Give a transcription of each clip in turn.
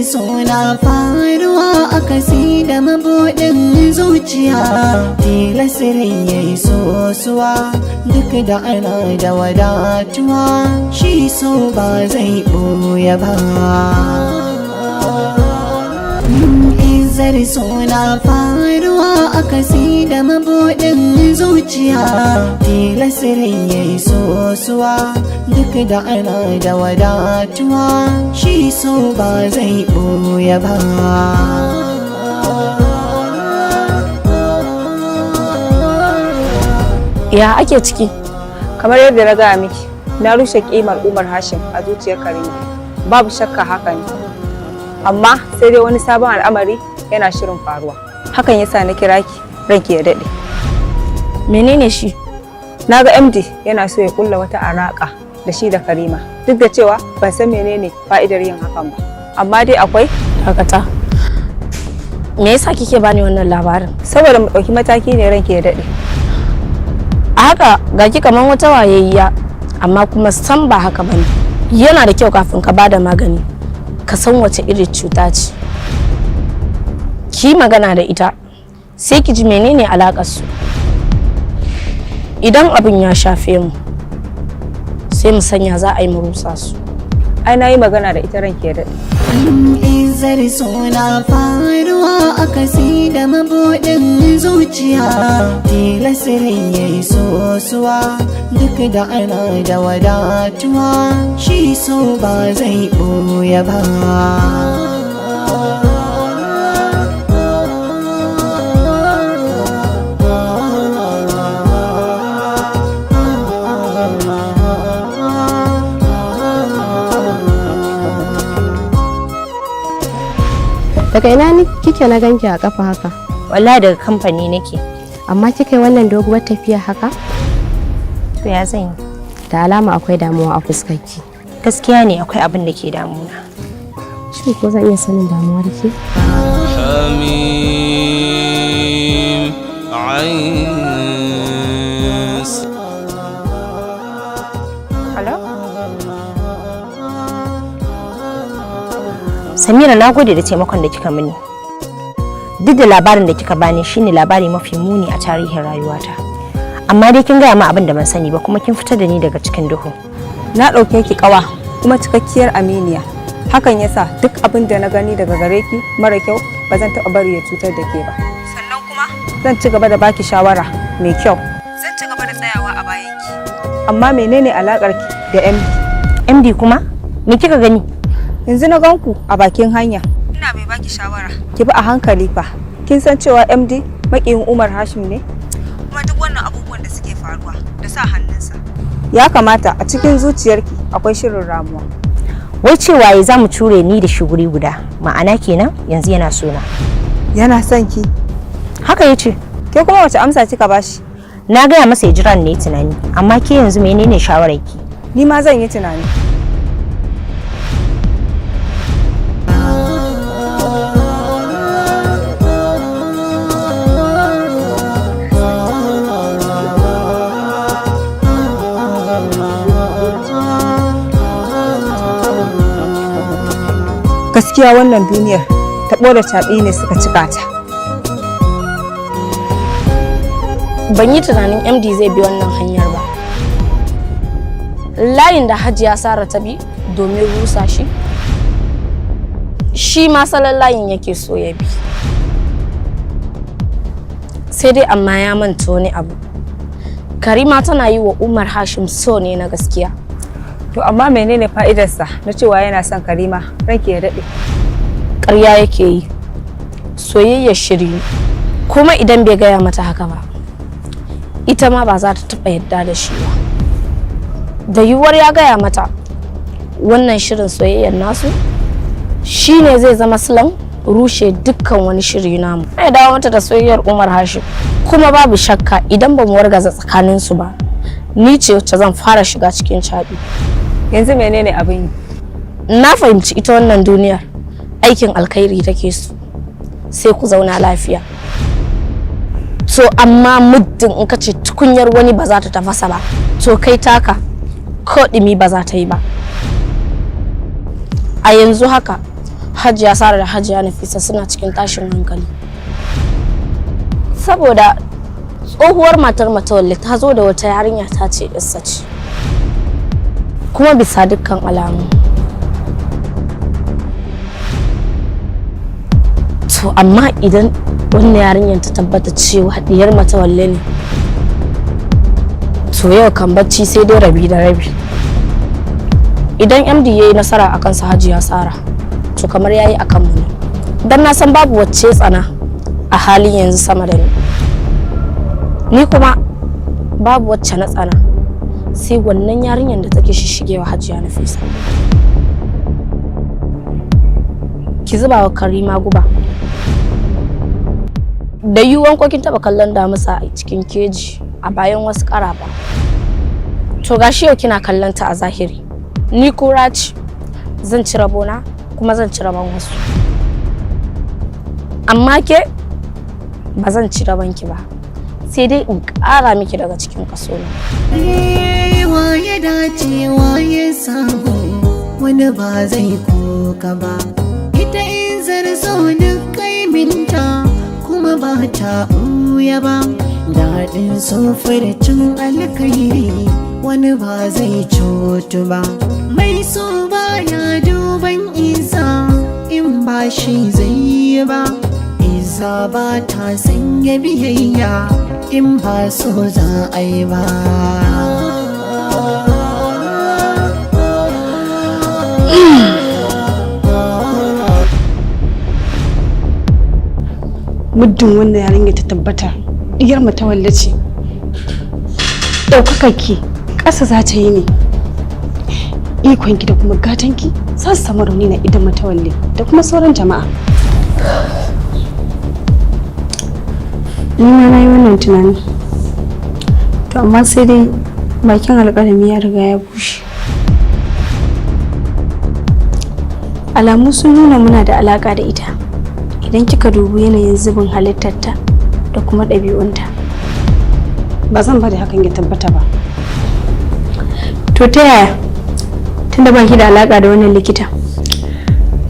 Suna faruwa a kasi da mabuɗin zuciya. Tilasirin ya yi sosuwa duk da ana da wadatuwa, shi so ba zai ɓoye ba. Izar suna faruwa a kasi da mabuɗin zuciya. Tilasirin ya yi sosuwa duk da ana da wadatuwa, shi so ba zai ɓoye ba. Ya ake ciki? Kamar yadda na gaya miki, na rushe kimar Umar Hashim a zuciyar Karima. Babu shakka haka ne, amma sai dai wani sabon al'amari yana shirin faruwa. Hakan yasa na kira ki, ranki ya daɗe. Menene shi? Na ga MD yana so ya kulla wata alaka da shi da Karima, duk da cewa ban san menene fa'idar yin hakan ba, amma dai akwai Dakata. Me yasa kike bani wannan labarin? Saboda mu ɗauki mataki ne, ranki ya daɗe. A haka ga ki kaman wata wayayya, amma kuma san ba haka bane. Yana da kyau kafin ka bada magani ka san wace irin cuta ce. Ki magana da ita, sai ki ji menene alakar su. Idan abin ya shafe mu, sai mu sanya za a yi mu rusa su. Ai na yi magana da ita, ranki ya daɗe. Izar suna faruwa a kasi da mabuɗin zuciya. Tilasirin ya yi sosuwa duk da ana da wadatuwa, shi so ba zai ɓoye ba. Daga ina ni kike na ganki a kafa haka? Wallahi daga kamfani nake. Amma kika yi wannan doguwar tafiya haka? To ya zan yi? Da alama akwai damuwa a fuskarki. Gaskiya ne, akwai abin da ke damuna. Shin ko zan iya sanin damuwar ki? حميم عين. Hello? Samira, na gode da taimakon da kika mini. Duk da labarin da kika bani shine labari mafi muni a tarihin rayuwata. Amma dai kin gaya min abin da ban sani ba, kuma kin fitar da ni daga cikin duhu. Na ɗauke ki ƙawa kuma cikakkiyar aminiya. Hakan yasa duk abin da na gani daga gare ki mara kyau, ba zan taɓa bari ya cutar da ke ba. Sannan kuma zan ci gaba da baki shawara mai kyau. Zan ci gaba da tsayawa a bayan ki. Amma menene alakar ki da MD? MD kuma? Me kika gani? Yanzu na gan ku a bakin hanya. Ina mai baki shawara. Ki bi a hankali fa. Kin san cewa MD maƙiyin Umar Hashim ne? Kuma duk wannan abubuwan da suke faruwa da sa hannunsa. Ya kamata a cikin zuciyarki akwai shirin ramuwa. Wai cewa ya za mu cure ni da shi guri guda. Ma'ana kenan yanzu yana sona. Yana son ki? Haka ya ce. Ke kuma wace amsa kika bashi? Na gaya masa ya jira ni tunani. Amma ke yanzu menene shawararki? Ni ma zan yi tunani. Gaskiya wannan duniyar taɓo da caɓi ne suka cika ta. Ban yi tunanin MD zai bi wannan hanyar ba. Layin da Hajiya Sara ta bi domin rusa shi, shi ma salon layin yake so ya bi. Sai dai amma ya manta wani abu. Karima tana yi wa Umar Hashim so ne na gaskiya. To amma menene fa'idarsa na cewa yana son Karima, ranki ya daɗe? Ƙarya yake yi. Soyayyar shiri ne. Kuma idan bai gaya mata haka ba, ita ma ba za ta taɓa yadda da shi ba. Da yiwuwar ya gaya mata wannan shirin soyayyar nasu shine zai zama silan rushe dukkan wani shiri namu. Ya dawo mata da soyayyar Umar Hashim. Kuma babu shakka idan ba mu wargaza tsakaninsu ba, ni ce wacce zan fara shiga cikin caɓi. Yanzu menene abin yi? Na fahimci ita wannan duniyar aikin alkhairi take so, sai ku zauna lafiya. To amma muddin in ka ce tukunyar wani ba za ta tafasa ba, to kai taka ko ɗumi ba za ta yi ba. A yanzu haka Hajiya Sara da Hajiya Nafisa suna cikin tashin hankali, saboda tsohuwar matar Matawalle ta zo da wata yarinya ta ce yarsa ce, kuma bisa dukkan alamu. To amma idan wannan yarinyar ta tabbata cewa diyar Matawalle ne, to yau kan bacci sai dai rabi da rabi. Idan MD ya yi nasara a kansa Hajiya Sara, to kamar ya yi a kanmu ne, don na san babu wacce tsana a halin yanzu sama da ni. Ni kuma babu wacce na tsana sai wannan yarinyar da take shishigewa Hajiya Nafisa. Ki zuba wa Karima guba. Da yiwuwan ko kin taba kallon damusa a cikin keji a bayan wasu karafa, to gashi yau kina kallon ta a zahiri. Ni kura ce, zan ci rabona kuma zan ci rabon wasu, amma ke ba zan ci rabon ki ba, sai dai in ƙara miki daga cikin kaso na. Wa ya dace, wa ya samu, wani ba zai koka ba. Ita in zarzo duk kaiminta kuma ba ta ɓuya ba. Daɗin cin alkairi wani ba zai cutu ba. Mai so ba ya duban isa in ba shi zai yi ba. Isa ba ta sanya biyayya in ba so za a yi ba. Muddin wannan yarinya ta tabbata diyar Matawalle ce, ɗaukakar ki ƙasa za ta yi ne, ikonki da kuma gatanki za su samu rauni na idan Matawalle da kuma sauran jama'a. Ni ma na yi wannan tunanin. To amma sai dai bakin alƙalami ya riga ya bushe. Alamu sun nuna muna da alaƙa da ita, idan kika dubi yanayin zubin halittarta da kuma ɗabi'unta. Ba zan bari hakan ya tabbata ba. To ta yaya? Tunda baki da alaƙa da wannan likita.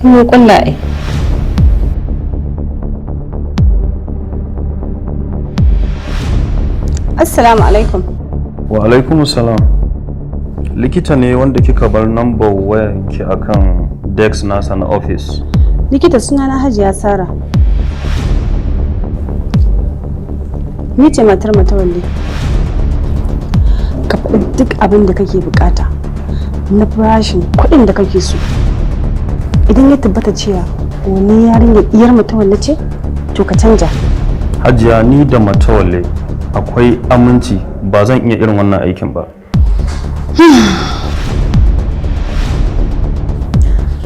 Mun kulla ai. Assalamu alaikum. Wa alaikum salam. Likita ne wanda kika bar number wayanki akan desk nasa na office. Likita, sunana Hajiya Sara. Ni ce matar Matawalle. Ka faɗi duk abin da kake bukata na farashin kuɗin da kake so. Idan ya tabbata cewa wani yarinya diyar Matawalle ce, to ka canja. Hajiya, ni da Matawalle akwai aminci, ba zan iya irin wannan aikin ba.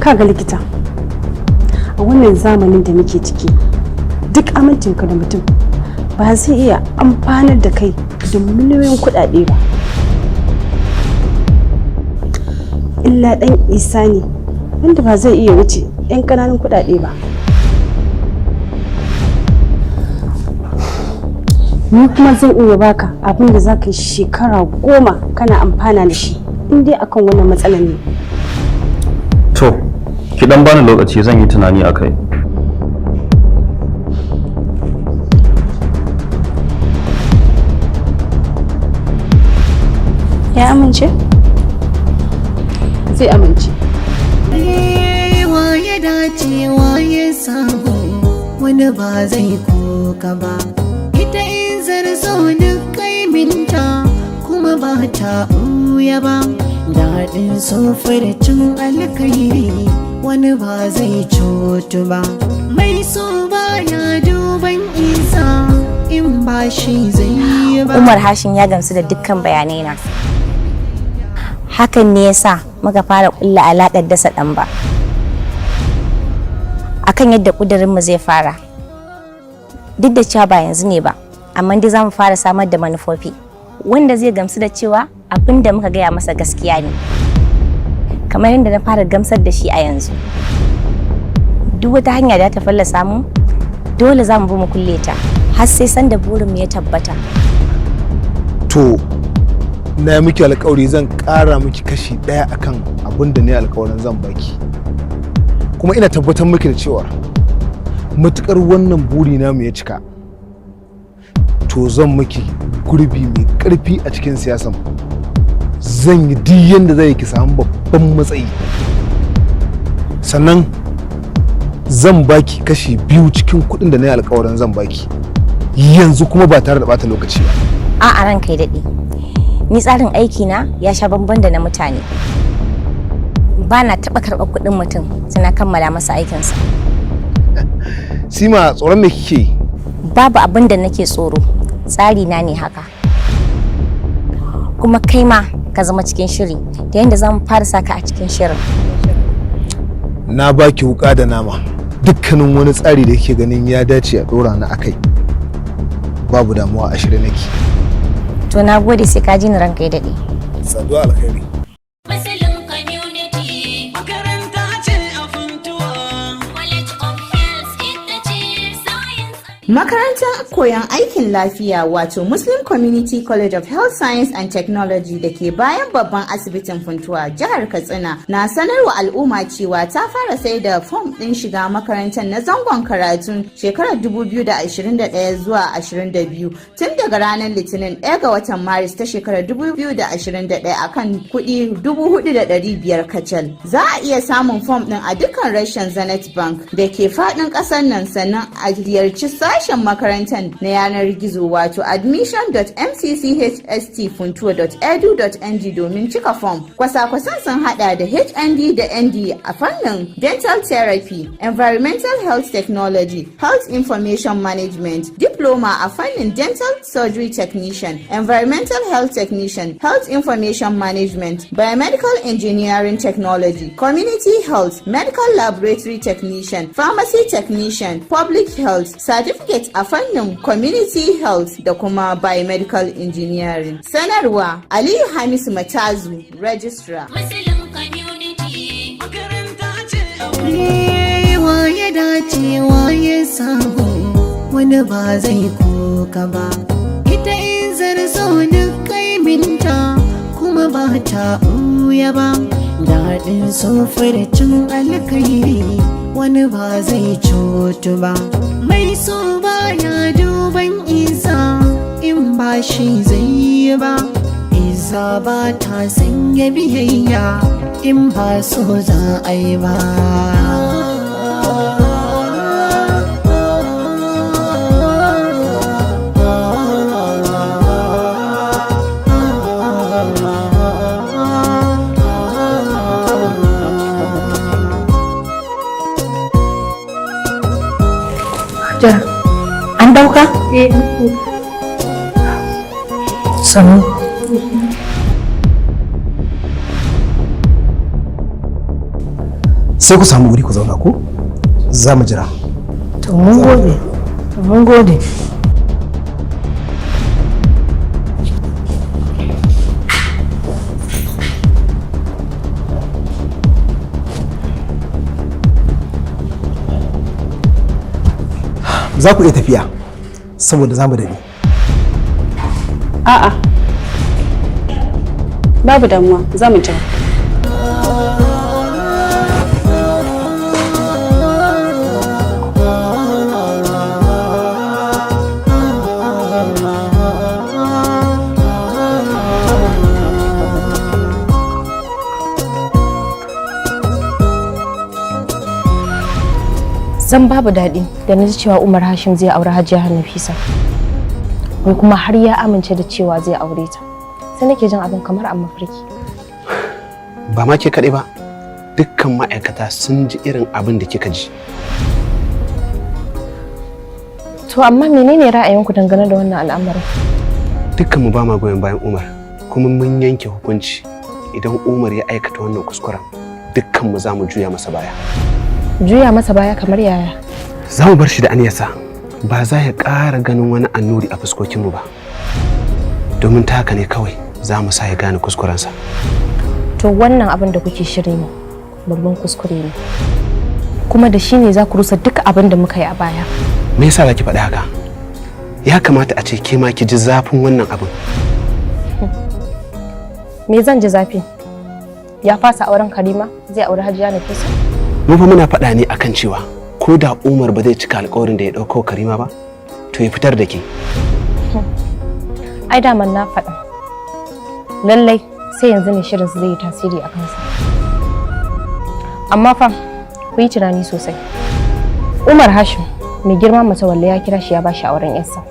Kaga likita, a wannan zamanin da muke ciki, duk amincinka da mutum ba zai iya amfanar da kai da miliyoyin kuɗaɗe ba. Illa ɗan isa ne wanda ba zai iya wuce 'yan ƙananan kuɗaɗe ba. Ni kuma zan iya baka abin da za ka yi shekara 10 kana amfana da shi, in dai akan wannan matsalar ne. To, ki dan bani lokaci, zan yi tunani akai. Ya amince? Zai amince. Wa ya dace, wa ya samu, wani ba zai koka ba. Ita in zarzo duk kaiminta kuma ba ta ɓuya ba. Daɗin cin alkairi wani ba zai cutu ba. Mai so ba ya duban isa in ba shi zai yi ba. Umar Hashim ya gamsu da dukkan bayanai na. Hakan ne yasa muka fara kulla alaƙar dasa ɗan ba akan yadda ƙudurinmu zai fara. Duk da cewa ba yanzu ne ba, amma dai za mu fara samar da manufofi wanda zai gamsu da cewa abin da muka gaya masa gaskiya ne, kamar yadda na fara gamsar da shi a yanzu. Duk wata hanya da ta fallasa mu, dole za mu bi mu kulle ta har sai sanda burinmu ya tabbata. To, na yi miki alkawari zan ƙara miki kashi ɗaya akan abin da ne alkawarin zan baki. Kuma ina tabbatar miki da cewa matukar wannan buri namu ya cika, to zan miki gurbi mai karfi a cikin siyasan. Zan yi duk yanda zai ki samu babban matsayi, sannan zan baki kashi 2 cikin kuɗin da na yi alkawarin zan baki yanzu, kuma ba tare da bata lokaci ba. A'a, ranka ya daɗe. Ni tsarin aiki na ya sha bamban da na mutane. Ba na taɓa karɓar kuɗin mutum sai na kammala masa aikinsa. Sima, tsoron me kike yi? Babu abin da nake tsoro, tsari na ne haka. Kuma kai ma ka zama cikin shiri da yadda za mu fara saka a cikin shirin. Na baki wuka da nama. Dukkanin wani tsari da kike ganin ya dace a dora na akai, babu damuwa, a shirye nake. To, na gode, sai ka ji ni, ranka ya daɗe. Saduwa alkhairi. Muslim Community makaranta ce a Funtuwa. College of Health ita ce Science. Makarantar koyon aikin lafiya, wato Muslim Community College of Health Science and Technology, da ke bayan babban asibitin Funtuwa, jihar Katsina, na sanarwa al'umma cewa ta fara sai da fom ɗin shiga makarantar na zangon karatun shekarar 2021 zuwa 22 tun daga ranar Litinin 1 ga watan Maris ta shekarar 2021 akan kuɗi 4,500 kacal. Za a iya samun fom ɗin a dukkan rashin Zenith Bank da ke faɗin ƙasar nan, sannan a ziyarci sashen makarantar na yanar gizo, wato admission.mcchstfuntuwa.edu.ng, domin cika fom. Kwasa-kwasan sun hada da HND da ND a fannin Dental Therapy, Environmental Health Technology, Health Information Management, Diploma a fannin Dental Surgery Technician, Environmental Health Technician, Health Information Management, Biomedical Engineering Technology, Community Health, Medical Laboratory Technician, Pharmacy Technician, Public Health, Certificate a fannin Community Health da kuma Biomedical Engineering. Sanarwa: Aliyu Hamisu Matazu, Registrar. Muslim Community makaranta ce a Wa ya dace, wa ya samu, wani ba zai koka ba. Ita in zarzo duk kaiminta kuma ba ta ɓuya ba. Daɗin cin alkairi wani ba zai cutu ba. Mai so baya duban isa in ba shi zai yi ba. Isa ba ta sanya biyayya in ba so za a yi ba. Hajara, an dauka? Eh, Sannu. Sai ku samu wuri ku zauna, ko za mu jira. To, mun gode. Mun gode. Za ku iya tafiya saboda za mu daɗe. A'a. Babu damuwa, za mu jira. Zan babu daɗi da na ji cewa Umar Hashim zai aure Hajiya Nafisa. Wai kuma har ya amince da cewa zai aure ta. Sai nake jin abin kamar a mafarki. Ba ma ke kaɗai ba, dukkan ma'aikata sun ji irin abin da kika ji. To, amma menene ra'ayinku dangane da wannan al'amarin? Dukkan mu ba ma goyon bayan Umar, kuma mun yanke hukunci, idan Umar ya aikata wannan kuskuren, dukkan mu za mu juya masa baya. Juya masa baya kamar yaya? Za mu bar shi da aniyarsa, ba za ya ƙara ganin wani annuri a fuskokinmu ba, domin ta haka ne kawai za mu sa ya gane kuskurensa. To, wannan abin da kuke shirin yi babban kuskure ne. Kuma da shi ne za ku rusa duk abin da muka yi a baya. Me yasa za ki faɗi haka? Ya kamata a ce ke ma ki ji zafin wannan abin. Me zan ji zafi? Ya fasa auren Karima zai auri Hajiya Nafisa? Mu fa muna faɗa ne akan cewa ko da Umar ba zai cika alƙawarin da ya ɗauko Karima ba, to ya fitar da ke. Ai daman na faɗa, lallai sai yanzu ne shirin su zai yi tasiri a kansa. Amma fa ku yi tunani sosai. Umar Hashim mai girma Matawalle ya kira shi ya bashi auren yarsa,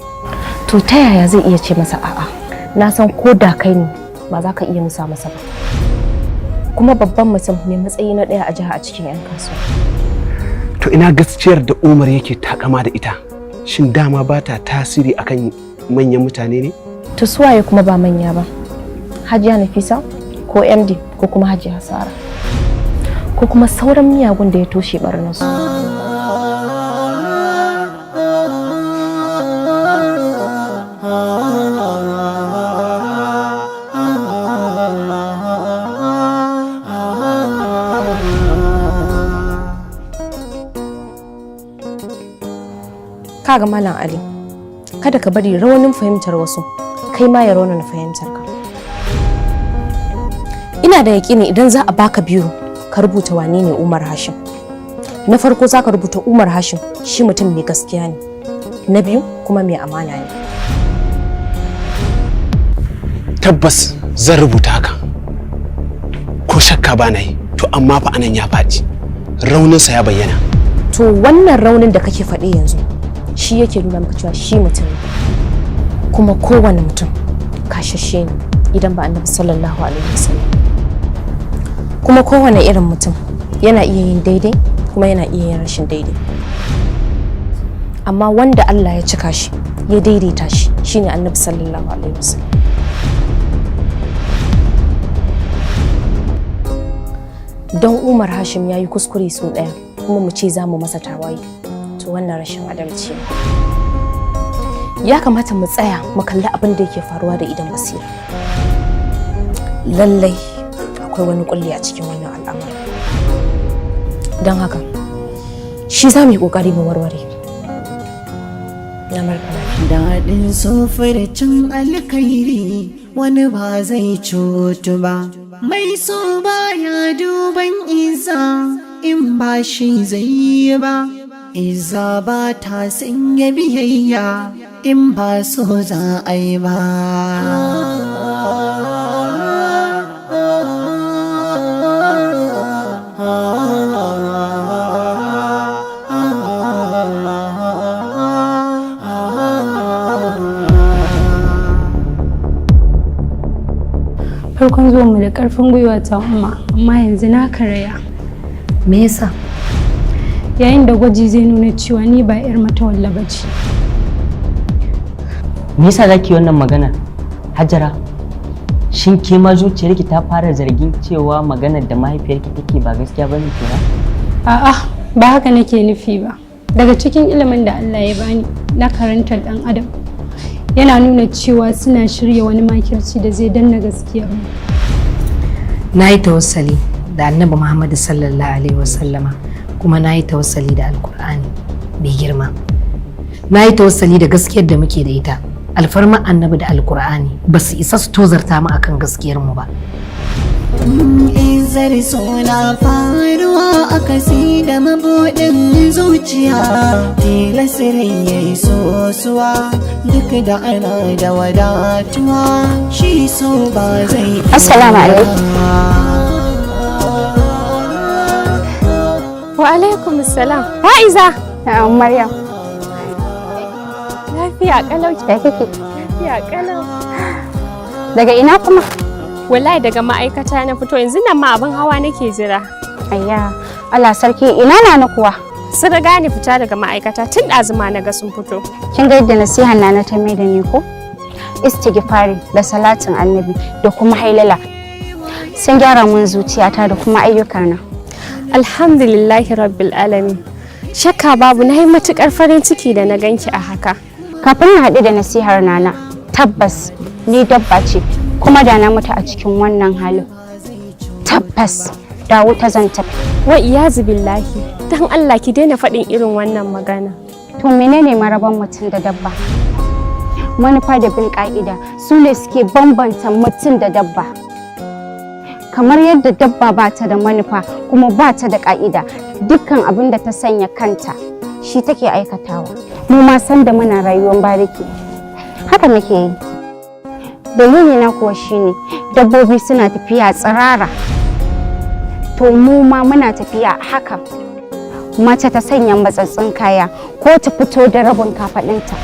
to ta yaya zai iya ce masa a'a? Na san ko da kai ne ba za ka iya musa masa ba, kuma babban mutum mai matsayi na ɗaya a jiha a cikin 'yan kasuwa. To ina gaskiyar da Umar yake takama da ita? Shin dama ba ta tasiri akan manyan mutane ne? To suwaye kuma ba manya ba? Hajiya Nafisa ko MD ko kuma Hajiya Sara ko kuma sauran miyagun da ya toshe barnarsu? Kaga Malam Ali, kada ka bari raunin fahimtar wasu kai ma ya raunana fahimtar ka. Ina da yaƙini idan za a baka biro ka rubuta wane ne Umar Hashim, na farko za ka rubuta Umar Hashim shi mutum mai gaskiya ne, na biyu kuma mai amana ne. Tabbas zan rubuta haka, ko shakka ba na yi. To amma fa anan ya faɗi, rauninsa ya bayyana. To wannan raunin da kake faɗi yanzu shi yake nuna maka cewa shi mutum ne, kuma kowane mutum kashashe ne idan ba Annabi sallallahu alaihi wasallam. Kuma kowane irin mutum yana iya yin daidai kuma yana iya yin rashin daidai, amma wanda Allah ya cika shi ya daidaita shi shine Annabi sallallahu alaihi wasallam. Don Umar Hashim ya yi kuskure sau ɗaya kuma mu ce za mu masa tawaye, to wannan rashin adalci ne. Ya kamata mu tsaya mu kalli abin da yake faruwa da idan basira. Lallai akwai wani kulli a cikin wannan al'amari, don haka shi za mu yi kokari mu warware na marka. Daɗin cin alkhairi wani ba zai cutu ba. Mai so baya duban iza in ba shi zai yi ba. Iza ba ta sanya biyayya in ba so za a yi ba. Farkon zuwanmu da karfin gwiwa ta umma, amma yanzu na karaya. Me yasa? Yayin da gwaji zai nuna cewa ni ba 'yar Matawalla ba ce. Me yasa zaki wannan magana, Hajara? Shin ke ma zuciyarki ta fara zargin cewa maganar da mahaifiyarki take ba gaskiya bane kenan? A'a, ba haka nake nufi ba. Daga cikin ilimin da Allah ya bani na karantar dan adam, yana nuna cewa suna shirya wani makirci da zai danna gaskiyar mu. Na yi tawassali da Annabi Muhammadu sallallahu alaihi wasallama, kuma na yi tawassali da Alkur'ani mai girma. Na yi tawassali da gaskiyar da muke da ita. Alfarma Annabi da Alkur'ani ba su isa su tozarta mu akan gaskiyar mu ba. Izar suna faruwa a kasi da mabuɗin zuciya, tilasirin ya yi sosuwa duk da ana da wadatuwa, shi so ba zai iya. Assalamu alaikum. Wa alaikum salam. Fa'iza. Na'am Maryam. Lafiya kalau. Ya kike? Lafiya kalau. Daga ina kuma? Wallahi daga ma'aikata na fito, yanzu nan ma abin hawa nake jira. Ayya, Allah sarki, ina na kuwa? Sun riga ni fita daga ma'aikata tun ɗazuma na ga sun fito. Kin ga yadda nasihan Nana ta mai da ni ko? Istighfari da salatin Annabi da kuma hailala sun gyara mun zuciyata da kuma ayyukana. Alhamdulillahi rabbil alamin. Shakka babu na yi matukar farin ciki da na ganki a haka. Kafin na haɗu da nasihar Nana, tabbas ni dabba ce, kuma da na mutu a cikin wannan halin, tabbas da wuta zan tafi. Wa iyazu billahi. Dan Allah ki daina faɗin irin wannan magana. To menene maraban mutum da dabba? Manufa da bin ka'ida su ne suke bambanta mutum da dabba. Kamar yadda dabba ba ta da manufa kuma ba ta da ka'ida, dukkan abin da ta sanya kanta shi take aikatawa. Mu ma san da muna rayuwar bariki haka muke yi. Dalili na kuwa shine dabbobi suna tafiya tsirara, to mu ma muna tafiya haka. Mace ta sanya matsatsin kaya ko ta fito da rabin kafaɗinta,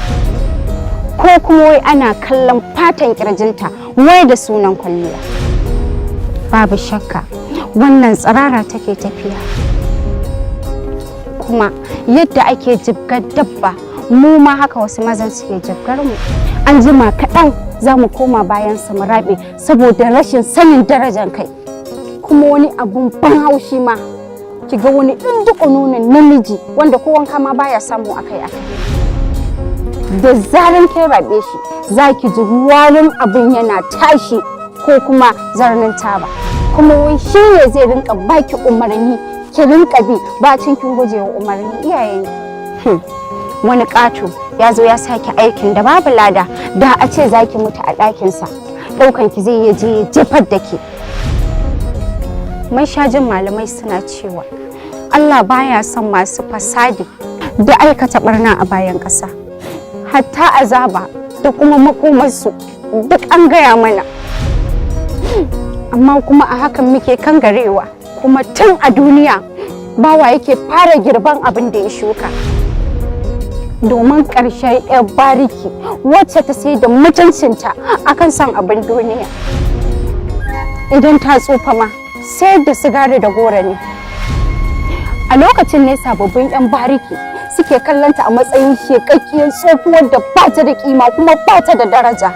ko kuma wai ana kallon fatan kirjinta wai da sunan kwalliya. Babu shakka wannan tsirara take tafiya. Kuma yadda ake jibgar dabba, mu ma haka wasu mazan suke jibgar mu. An jima kaɗan za mu koma bayan su mu raɓe saboda rashin sanin darajar kai. Kuma wani abun ban haushi ma, ki ga wani ɗin namiji wanda ko wanka ma baya samu akai akai, da zaran kin raɓe shi za ki ji warin abin yana tashi ko kuma zarnin taba. Kuma wai shi ne zai rinka baki umarni ki rinka bi, bacin kin guje wa umarni iyayen. Wani ƙato ya zo ya sake aikin da babu lada. Da a ce za ki mutu a ɗakinsa, ɗaukan ki zai je ya jefar da ke. Mun sha jin malamai suna cewa Allah baya son masu fasadi da aikata barna a bayan ƙasa, hatta azaba da kuma makomarsu duk an gaya mana. Amma kuma a hakan muke kangarewa. Kuma tun a duniya bawa yake fara girban abin da ya shuka, domin ƙarshen 'yar bariki wacce ta sai da mutuncinta akan son abin duniya, idan ta tsufa ma sayar da sigari da goro ne. A lokacin ne sababbin 'yan bariki suke kallonta a matsayin shekakkiyar tsohuwar da ba ta da kima kuma ba ta da daraja.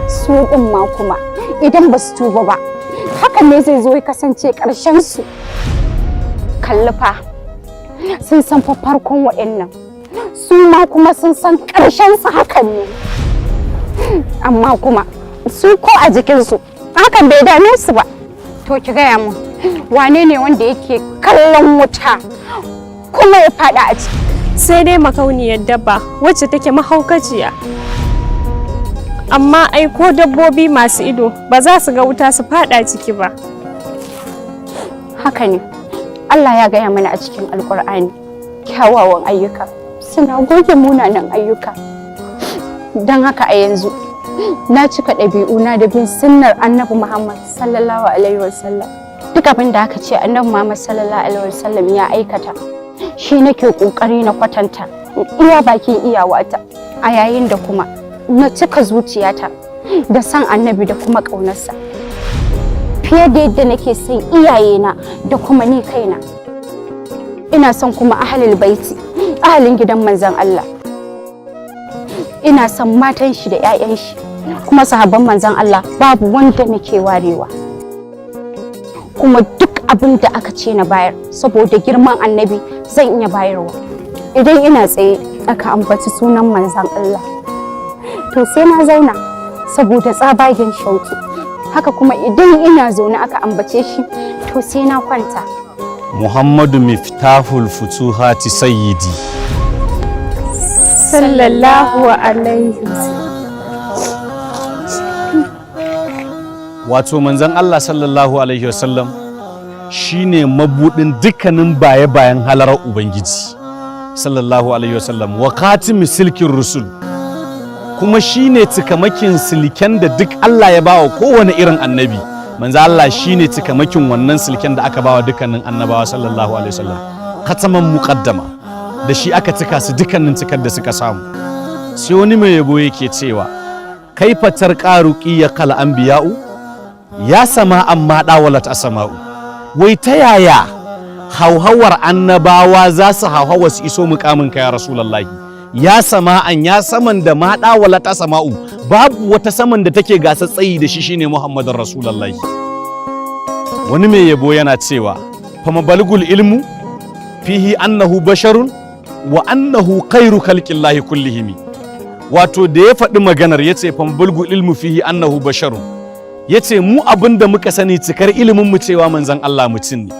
Su ɗin ma kuma idan ba su tuba ba, hakan ne zai zo ya kasance ƙarshen su. Kalli fa, sun san fa farkon wa'annan, su ma kuma sun san ƙarshen su hakan ne, amma kuma su ko a jikinsu hakan bai dame su ba. To ki gaya mun, wane ne wanda yake kallon wuta kuma ya fada a ciki? Sai dai makauniyar dabba wacce take mahaukaciya. Amma ai ko dabbobi masu ido ba za su ga wuta su fada ciki ba. Haka ne, Allah ya gaya mana a cikin Alkur'ani, kyawawan ayyuka suna goge munanan ayyuka. Don haka a yanzu na cika ɗabi'una da bin sunnar Annabi Muhammad sallallahu alaihi wasallam. Duk abin da aka ce Annabi Muhammad sallallahu alaihi wasallam ya aikata, shi nake ƙoƙari na kwatanta iya bakin iyawata, a yayin da kuma na cika zuciyata da san Annabi da kuma ƙaunarsa fiye da yadda nake son iyayena da kuma ni kaina. Ina son kuma ahalul baiti, ahalin gidan manzon Allah. Ina son matan shi da 'ya'yan shi, kuma sahabban manzon Allah babu wanda nake warewa. Kuma duk abin da aka ce na bayar saboda girman Annabi, zan iya bayarwa. Idan ina tsaye aka ambaci sunan manzon Allah, to sai na zauna saboda tsabagen shauki. Haka kuma idan ina zaune aka ambace shi, to sai na kwanta. Muhammadu Miftahul Futuhati Sayyidi. Sallallahu alaihi. Wato manzon Allah sallallahu alaihi wasallam shine mabudin dukkanin baye-bayen halarar Ubangiji sallallahu alaihi wasallam, wa khatimi silkin rusul, kuma shine cikamakin silken da duk Allah ya bawa kowane irin annabi. Manzo Allah shine cikamakin wannan silken da aka bawa dukkanin annabawa sallallahu alaihi wasallam, khataman muqaddama, da shi aka cika su dukkanin cikar da suka samu. Sai wani mai yabo yake cewa, kaifa tarqaruqi ya kal anbiya'u ya sama amma dawalat asma'u. Wai ta yaya hauhawar annabawa za su hauhawa su iso mukamin ka ya Rasulullahi? Ya sama'an, ya saman da ma dawalat asma'u, babu wata saman da take gasa tsayi da shi, shine Muhammadun Rasulullahi. Wani mai yabo yana cewa, fama balgul ilmu fihi annahu basharun wa annahu khairu khalqillahi kullihimi. Wato da ya faɗi maganar yace fama balgul ilmu fihi annahu basharun, yace mu abin da muka sani cikar ilimin mu cewa manzon Allah mutum ne,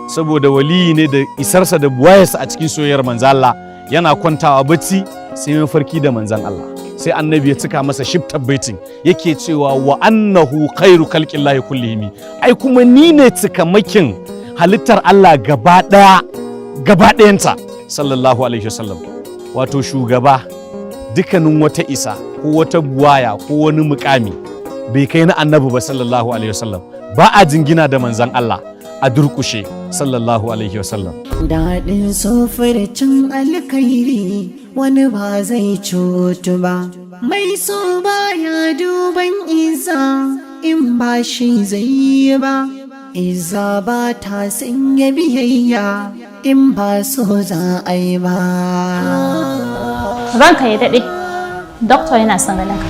saboda waliyi ne da isarsa da buwayarsa a cikin soyayyar manzon Allah. Yana kwantawa bacci sai mafarki da manzon Allah. Sai Annabi ya cika masa shiftar baitin, yake cewa wa annahu khairu khalqillahi kullihim. Ai kuma ni ne cikamakin halittar Allah gaba daya, gaba dayanta, sallallahu alaihi wasallam. Wato shugaba, dukkanin wata isa ko wata buwaya ko wani mukami bai kai na Annabi ba, sallallahu alaihi wasallam. Ba a jingina da manzan Allah a durkushe, sallallahu alaihi wasallam. Daɗin cin alkhairi wani ba zai cutu ba. Mai so baya duban iza in ba shi zai yi ba. Iza ba ta sanya biyayya in ba so za a yi ba. Ranka ya daɗe, doctor yana son ganin ka.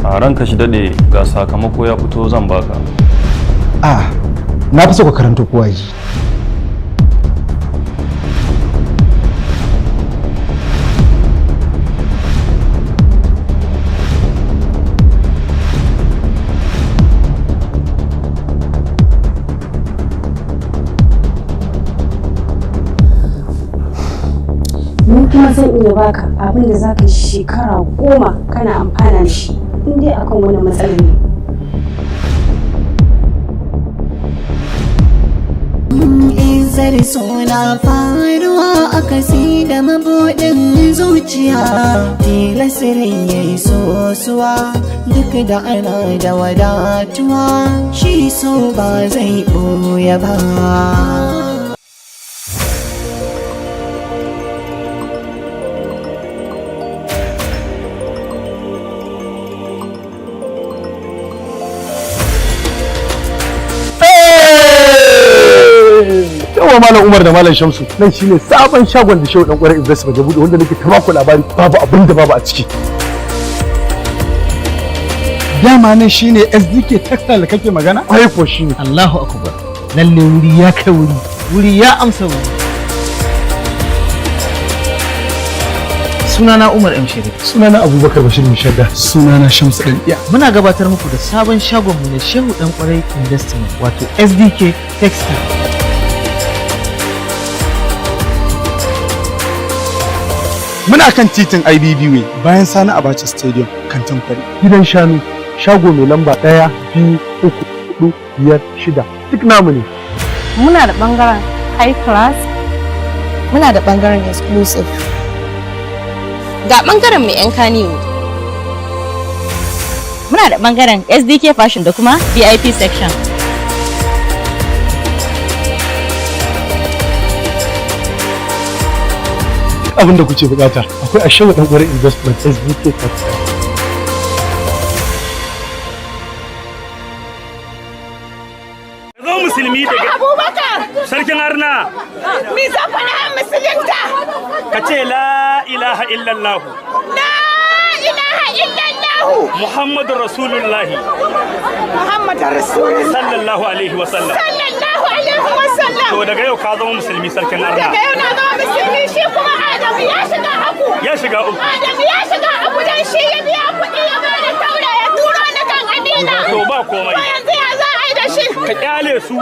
A ranka shi daɗe, ga sakamako ya fito, zan baka. A na fi so ka karanto kowa ji. Ni kuma zan iya baka abin da za ka yi shekara 10 kana amfana da shi in dai akan wani matsalar ne. Izar suna faruwa a kasi da mabuɗin zuciya, tilasirin ya yi sosuwa duk da ana da wadatuwa, shi so ba zai ɓoye ba. Yawa, Malam Umar da Malam Shamsu, nan shine sabon shagon da Shehu Dan Kwarai Investment ya bude, wanda nake ta baku labari. Babu abin da babu a ciki. Dama nan shine SDK Textile da kake magana? Ai ko shine. Allahu akbar. Lalle wuri ya kai wuri, wuri ya amsa wuri. Sunana Umar M Sharif. Sunana Abubakar Bashir Mishadda. Sunana Shamsu Dan Iya. Muna gabatar muku da sabon shagon mu na Shehu Dan Kwarai Investment, wato SDK Textile. Muna kan titin IBB Way, bayan Sani Abacha Stadium, Kantin Kwari. Gidan shanu, shago mai lamba 1, 2, 3, 4, 5, 6, duk namu ne. Muna da bangaren high class, muna da bangaren exclusive. Ga bangaren mai 'yan kaniwo. Muna da bangaren SDK Fashion da kuma VIP section. Abin da kuke bukata akwai a Shehu Dan Kwarai Investment SDK Textile. Zo musulmi daga Abubakar! Sarkin Arna. Me zan faɗa a musulunta? Ka ce la ilaha illallah. La ilaha illallah! Muhammadu Rasulullahi. Muhammadu Rasulullah. Sallallahu alaihi wa sallam. Sallallahu alaihi wa sallam. To daga yau ka zama musulmi, sarkin Arna. Daga yau na zama musulmi, shi kuma Adamu ya shiga haku. Ya shiga uku. Adamu ya shiga uku dan shi ya biya kuɗi ya bada taura ya turo ni kan Amina. To ba komai. To yanzu ya za a yi da shi? Ka kyale su,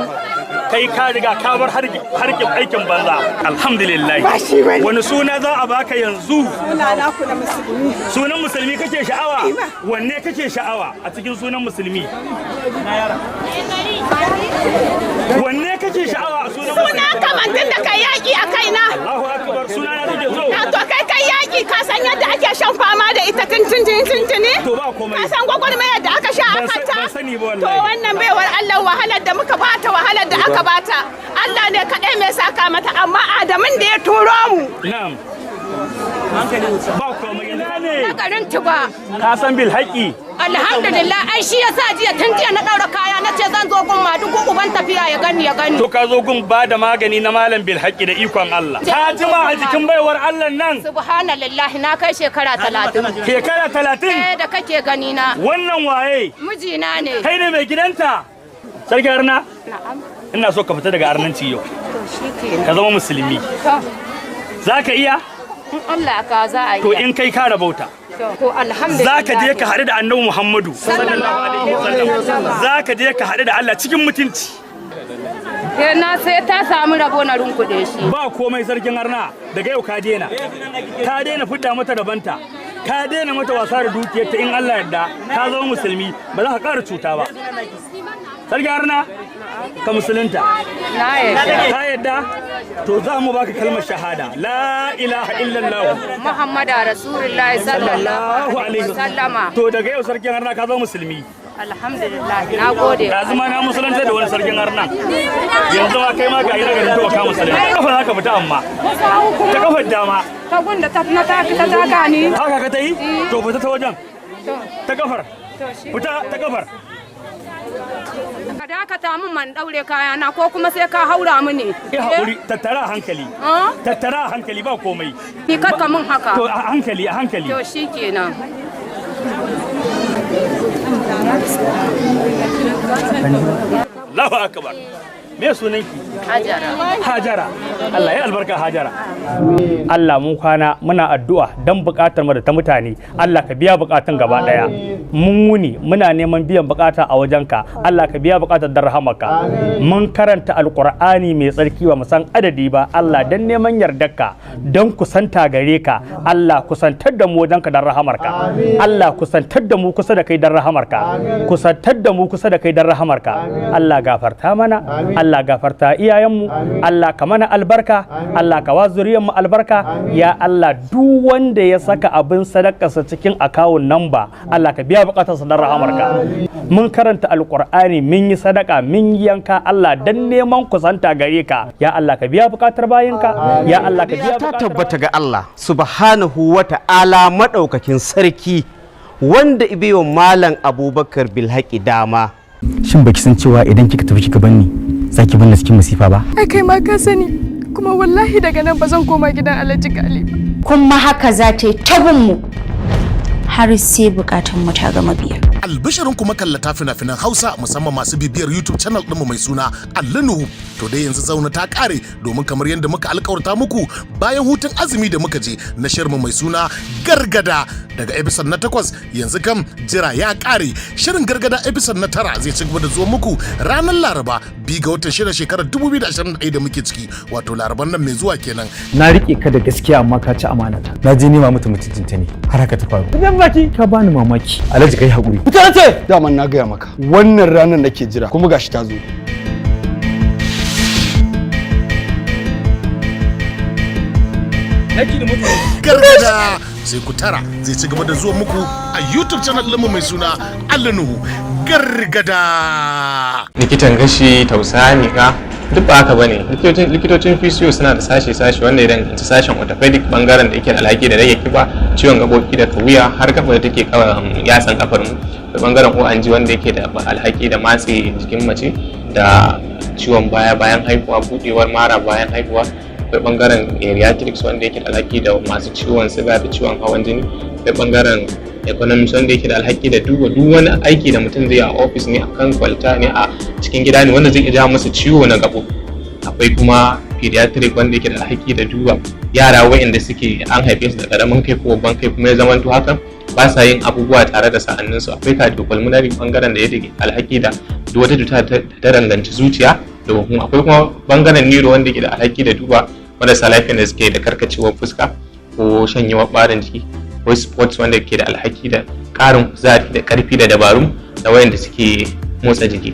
kai ka riga ka bar harkin aikin banza. Alhamdulillah. Ba shi bane. Wani suna za a baka yanzu? Suna na ku na musulmi. Sunan musulmi kake sha'awa? Wanne kake sha'awa a cikin sunan musulmi? Wanne kake sha'awa a sunan musulmi? Suna kamantin da kai yaƙi a kaina. Allahu akbar, suna na kake so? Na to kai kai yaƙi, ka san yadda ake shan fama da ita tun tun tun tun tuni? To ba komai. Ka san gwagwarmayar da aka sha a kanta? Ban sani ba To wallahi. wannan baiwar Allah, wahalar da muka bata, wahalar da aka bata. Allah ne kaɗai mai saka mata, amma Adamun da ya turo mu. Na'am. Ba komai. Ina ne? Na garin Tuba. Ka san bil haƙi? Alhamdulillah, ai shi yasa jiya, tun jiya na ɗaura kaya na ce zan zo gun Madugu uban tafiya ya gani ya gani. To ka zo gun ba da magani na malam bil haƙi da ikon Allah. Ka jima a jikin baiwar Allah nan. Subhanallah, na kai shekara 30. Shekara 30? Eh, da kake gani na. Wannan waye? Mijina ne. Kai ne mai gidanta? Sarki Arna? Na'am. Ina so ka fita daga arnanci yau. To shi kenan. Ka zama musulmi. To. Za ka iya? In Allah ka za a iya. To in kai ka rabauta. To alhamdulillah. Za ka je ka haɗu da Annabi Muhammadu sallallahu alaihi wasallam. Za ka je ka haɗu da Allah cikin mutunci. Na sai ta samu rabo na runkuɗe shi. Ba komai sarkin arna, daga yau ka daina. Ka daina fidda mata rabanta. Ka daina mata wasa da dukiyarta. In Allah yarda ka zama musulmi, ba za ka ƙara cuta ba. Sarkin arna, ka musulunta. Na yarda. Ka yarda? To za mu baka kalmar shahada. La ilaha illallah. Muhammadu Rasulullahi sallallahu alaihi wasallama. To daga yau sarkin arna ka zama musulmi. Alhamdulillah, na gode. Yanzu ma na musulunta da wani sarkin arna. Yanzu ma kai ma ga yi daga to ka musulunta. Kafa za ka fita amma. Ta kafar dama. Ta gunda ta na ta ta taka ni. Haka ka ta yi? To fita ta wajen. Ta kafar. Fita ta kafar. Ka dakata min man daure kayana, ko kuma sai ka haura mini. Eh, hakuri, tattara a hankali. Tattara a hankali, ba komai. Ni karka min haka. To a hankali, a hankali. To shikenan. Allahu akbar. Me sunanki? Hajara. Hajara. Allah ya albarka, Hajara. Allah, mun kwana muna addu'a don bukatar mu da ta mutane. Allah ka biya bukatun gaba daya. Mun wuni muna neman biyan bukata a wajenka. Allah ka biya bukatar da rahamarka. Mun karanta Alkur'ani mai tsarki ba mu san adadi ba. Allah, don neman yardarka, don kusanta gare ka. Allah, kusantar da mu wajenka don rahamarka. Allah, kusantar da mu kusa da kai don rahamarka. Kusantar da mu kusa da kai don rahamarka. Allah gafarta mana. Allah gafarta iyayenmu. Allah ka mana albarka. Allah ka wa zuriyarmu albarka. Ya Allah, duk wanda ya saka abin sadakarsa cikin akawun namba, Allah ka biya bukatarsa don rahamarka. Mun karanta Alkur'ani, mun yi sadaka, mun yi yanka, Allah, dan neman kusanta gare ka. Ya Allah, ka biya bukatar bayinka. Ya Allah, ka biya ta tabbata ga Allah subhanahu wa ta'ala, maɗaukakin sarki, wanda ibiyo Malam Abubakar Bilhaki dama. Shin baki san cewa idan kika tafi kika banni, zaki banni cikin masifa ba? Ai kai ma ka sani, kuma wallahi daga nan ba zan koma gidan Alhaji Gali ba. Kuma haka za ta yi ta mu har sai bukatun mu ta gama biya. Albishirin kuma kallata fina-finan Hausa, musamman masu bibiyar YouTube channel ɗinmu mai suna Allinu. To dai yanzu zauna ta ƙare, domin kamar yadda muka alkawarta muku bayan hutun azumi da muka je na shirmu mai suna Gargada daga episode na 8, yanzu kam jira ya ƙare. Shirin Gargada episode na 9 zai ci gaba da zuwa muku ranar Laraba 2 ga watan 6 shekarar 2021 da muke ciki, wato Laraban nan mai zuwa kenan. Na rike ka da gaskiya, amma ka ci amanata. Na je nema mata mutuncinta ne har haka ta faru. Idan baki ka bani mamaki. Alhaji, kai hakuri. Fita ce! Daman na gaya maka wannan ranar nake jira, kuma gashi ta zo. Gargada sai ku tara, zai ci gaba da zuwa muku a YouTube channel ɗinmu mai suna Allanuhu. Gargada. Likitan gashi, tausa, miƙa, duk ba haka bane. Likitocin physio suna da sashe-sashe wanda ya danganci sashen orthopedic, bangaren da yake da alhaki da rage kiba, ciwon gaɓoɓi da wuya har kafa da take yatsan kafar mu, da bangaren O&G wanda yake da alhaki da matse jikin mace da ciwon baya bayan haihuwa, budewar mara bayan haihuwa. Akwai bangaren geriatrics wanda yake da alhaki da masu ciwon siga da ciwon hawan jini. Akwai bangaren economics wanda yake da alhaki da duba duk wani aiki da mutum zai yi a ofis ne, a kan kwalta ne, a cikin gida ne, wanda zai iya jawo masa ciwo na gaɓoɓi. Akwai kuma pediatric wanda yake da alhaki da duba yara waɗanda suke an haife su da ƙaramin kai ko babban kai, kuma ya zamanto hakan ba sa yin abubuwa tare da sa'anninsu. Akwai cardiopulmonary, bangaren da ya alhaki da duk wata cuta ta danganci zuciya da huhu. Akwai kuma bangaren neuro wanda ke da alhaki da duba marasa lafiyan da suke da karkacewar fuska ko shanyewar ɓarin jiki. Akwai sports wanda ke da alhaki da ƙarin kuzari da ƙarfi da dabaru da wayanda suke motsa jiki.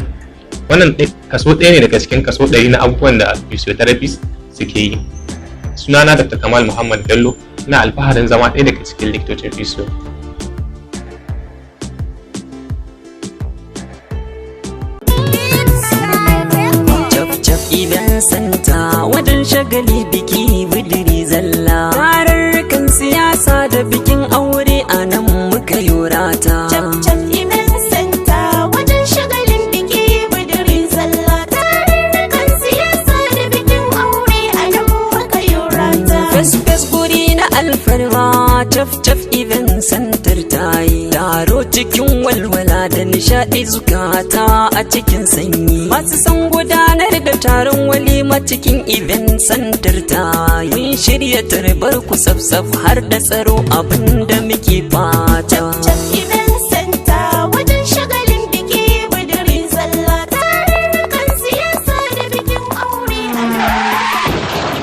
Wannan kaso ɗaya ne daga cikin kaso 100 na abubuwan da physiotherapist suke yi. Sunana Dr. Kamal Muhammad Bello, ina alfaharin zama ɗaya daga cikin likitocin physio. Idan santa wajen shagali, biki, bidiri zalla, tararrukan siyasa da bikin aure, a nan muka yorata. Cap Event Center wajen shagalin biki, bidiri zalla, tararrukan siyasa da bikin aure, a nan muka yorata. Fes fes guri na alfarma, Cap Cap Event Center ta yi taro cikin walwala da da nishaɗi zukata a cikin sanyi. Masu son gudanar da taron walima cikin event center ta. Mun shirya tarbar ku saf har da tsaro abin da muke fata. Event Center wajen shagalin biki budurin zalla, tarurrukan siyasa da bikin aure a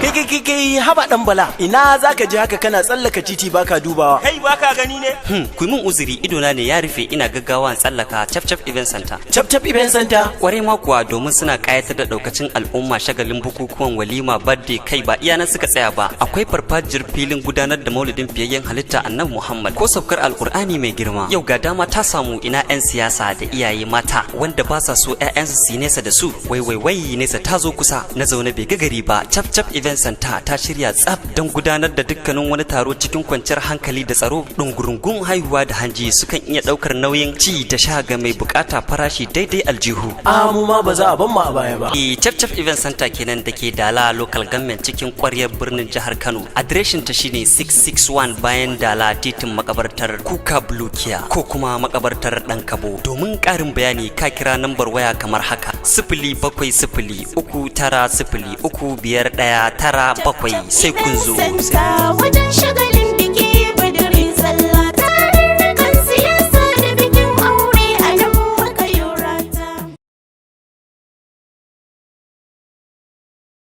Kai, kai, kai, kai, haba dan Bala, ina zaka je haka kana tsallaka titi baka dubawa? Kai, baka gani ne? Ku yi min uzuri, idona ne ya rufe, ina gaggawa in tsallaka Chap Chap Event Center. Chap Chap Event Center? Kwarai ma kuwa, domin suna kayatar da daukacin al'umma shagalin bukukuwan walima, birthday, kai ba iya nan suka tsaya ba. Akwai farfajiyar filin gudanar da maulidin fiyayyen halitta Annabi Muhammad ko saukar Alkur'ani mai girma. Yau ga dama ta samu, ina 'yan siyasa da iyaye mata wanda ba sa so 'ya'yansu su yi nesa da su. Wai wai wai, nesa ta zo kusa, na zaune bai ga gari ba. Chap Chap Event Center ta shirya tsaf don gudanar da dukkanin wani taro cikin kwanciyar hankali da tsaro. Ɗungurungun haihuwa da hanji, sukan iya ɗaukar nauyin ci da sha ga mai bukata, farashi daidai aljihu. A mu ma ba za a ban mu a baya ba. E, Chap Chap Event Center kenan da ke Dala Local Government cikin kwaryar birnin jihar Kano. Adireshin ta shine 661 bayan Dala, titin makabartar Kuka Bulukiya ko kuma makabartar Dan Kabo. Domin ƙarin bayani ka kira nambar waya kamar haka: 07039035197. Sai kun zo. Center wajen shagalin